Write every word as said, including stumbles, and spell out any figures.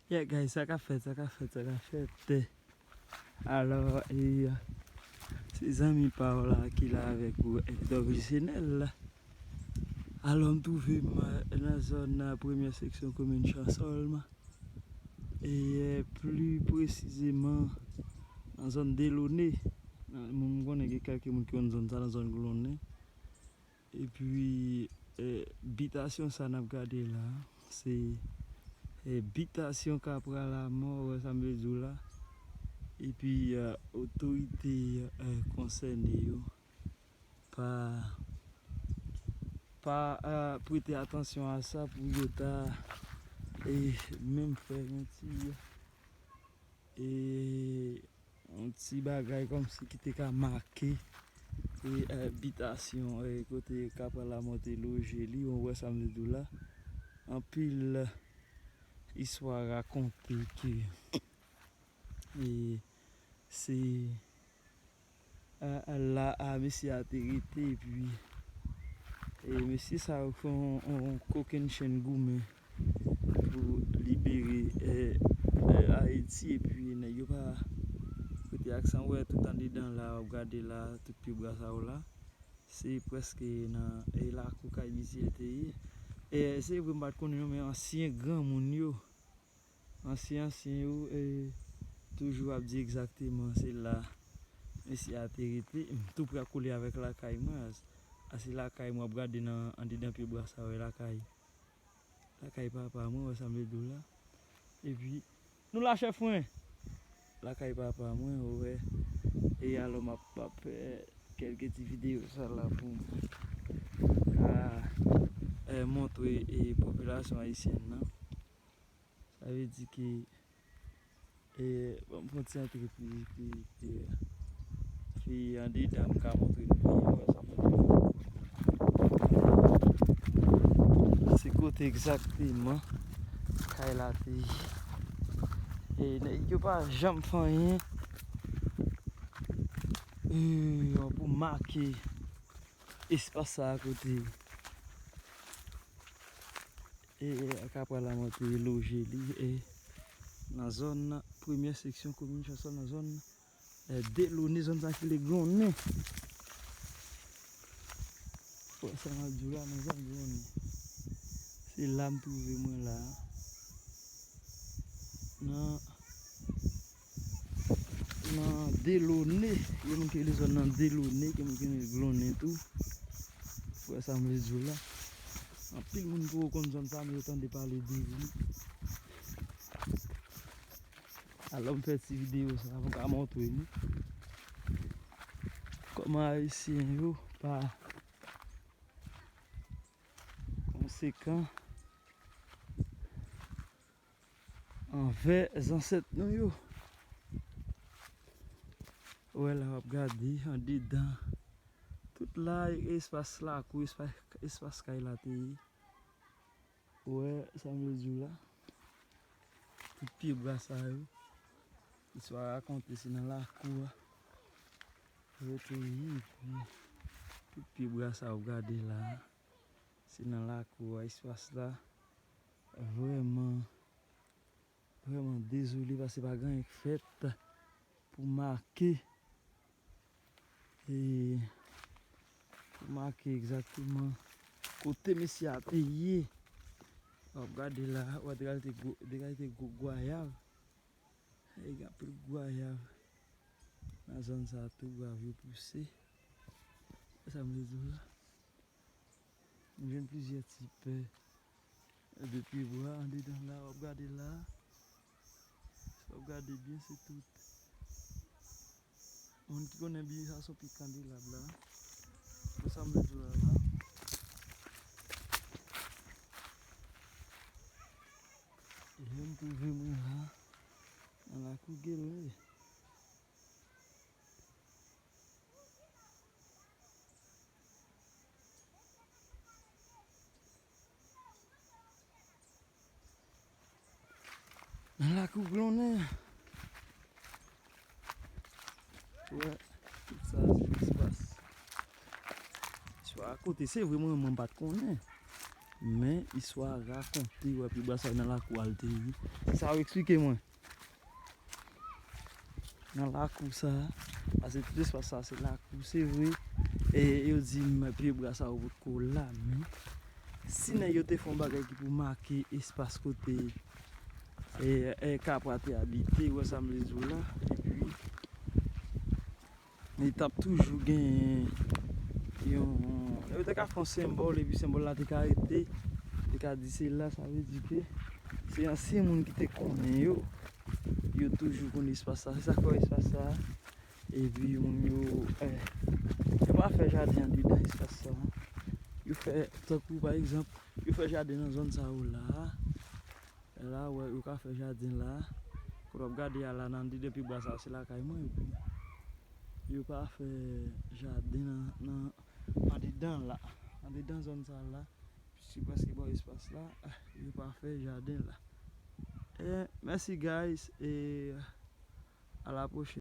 Yeah, guys, sa k ap fèt, sa k ap fèt, sa k ap fèt. Alò, e, se zanmi pa w la ki la avèk ou, Hector Vicenel. Alò, m twouve m, e, nan zòn, e, premyè seksyon komin Chansòlm. E, e, pli presizeman, nan zòn Delone. Nan, moun, m konnen gen kèlke moun ki konn zòn sa, nan zòn Glonnen. Epi, e, bitasyon sa n ap gade la, se, e, bitasyon Kapra Lamò, ou wè sa m vle di w la. Epi, e, otorite, e, konsène yo pa, pa, e, prete atansyon a sa pou yo ta, e, menm fè yon ti, e, yon ti bagay kòmsi ki te ka make, e, e, bitasyon, e, kote Kapra Lamò te loje li, ou wè sa m vle di w la. Anpil, e, istwa rakonte ke, e, se, e, e, la a mesye a te rete, epi, e, mesye sa yo fè yon, yon kokennchenn goumen pou libere, e, e, Ayiti, epi nèg yo pa prete aksan, ou wè, tout andedan la, w ap gade la, tout pye bwa sa yo la, se prèske nan, e, lakou kay misye te ye. E, se vre, m pa t konnen non, men ansyen granmoun yo, ansyen, ansyen yo, e, toujou ap di egzakteman se la mesye a te rete, m tou pre a kole avèk lakay mwen, a, a se lakay mwen, w ap gade nan, andedan pye bwa sa, w wè lakay. Lakay papa mwen, wè sa m vle di w la. Epi, nou la, chèf mwen. Lakay papa mwen, ou wè. E alò, m ap, m ap fè kèlke ti videyo sa la pou m ka, e, montre, e, popilasyon ayisyèn nan. Sa vle di ke, e, ban m fè yon ti antre pi, pi, pi, pi andedan, m ka montre nou pi, wè sa m vle di. Se kote egzakteman kay la te ye. E nèg yo pa janm fè anyen, e, pou make espas sa a kote, e, e, Kapra Lamò te loje li, e, nan zòn premyè seksyon komin Chansòlm, nan zòn, e, Delone, zòn sa ki rele Glonnen. Wè sa m ap di w la, nan zòn Glonnen. Se la m twouve mwen la. Nan, nan Delone, gen moun ki rele zòn nan Delone, gen moun ki rele Glonnen tou. Ou wè sa m vle di w la. Anpil moun poko konn zòn sa, men yo tande pale de li. Alò, m fè ti videyo sa pou m ka montre nou kòman Ayisyen yo pa konsekan anvè zansèt nou yo. Ou wè la, w ap gade andedan. Tout la, espas lakou, espas, espas kay la te ye. Ou wè sa m vle di w la? Tout pye bwa sa yo, istwa rakonte, se nan lakou a yo te ye, epi tout pye bwa sa w ap gade la, se nan lakou a, espas la vrèman, vrèman dezole, paske pa gen anyen k fèt pou make, e, pou make egzakteman kote mesye a te ye. W ap gade la, w ap gade gwo, gade gwo gwayav. E gen anpil gwayav nan zòn sa tou, gwayav yo pouse. Sa m vle di w la. M jwenn plizyè ti pè de pye bwa andedan la, w ap gade la. Si w ap gade byen, se tout moun ki konnen byen sa, se yon pye kandelab la. Pou sa m vle di w la la. E lè m twouve mwen la, nan lakou Gele. Nan lakou Glonnen. Wè, tout sa se espas. Swa akote, se vre, mwen, mwen pa t konnen. Men istwa rakonte, wè, pyebwa sa nan lakou a l te ye. Se sa yo eksplike mwen. Nan lakou sa, paske tout espas sa se lakou, se vre. E yo di m pyebwa sa yo potko la, men si nèg yo te fè yon bagay ki pou make espas kote e, e kapra te abite, wè sa m vle di w la, epi li t ap toujou gen yon, yo te ka fè yon senbòl, epi senbòl la te ka rete, te ka di se la, sa vle di ke se ansyen moun ki te konnen yo, yo toujou konn espas sa, se sa k fè espas sa, epi moun yo, eh, yo pa fè jaden andedan espas sa, yo fè, tankou pa egzanp, yo fè jaden nan zòn sa yo la, la, wè, yo ka fè jaden la. Kote w ap gade a la, nan andedan pyebwa sa, se lakay mwen, epi yo pa fè jaden nan, nan andedan la, andedan zòn sa la, se prèske bò espas la, yo pa fè jaden la. E mèsi, guys, e a la pwochèn.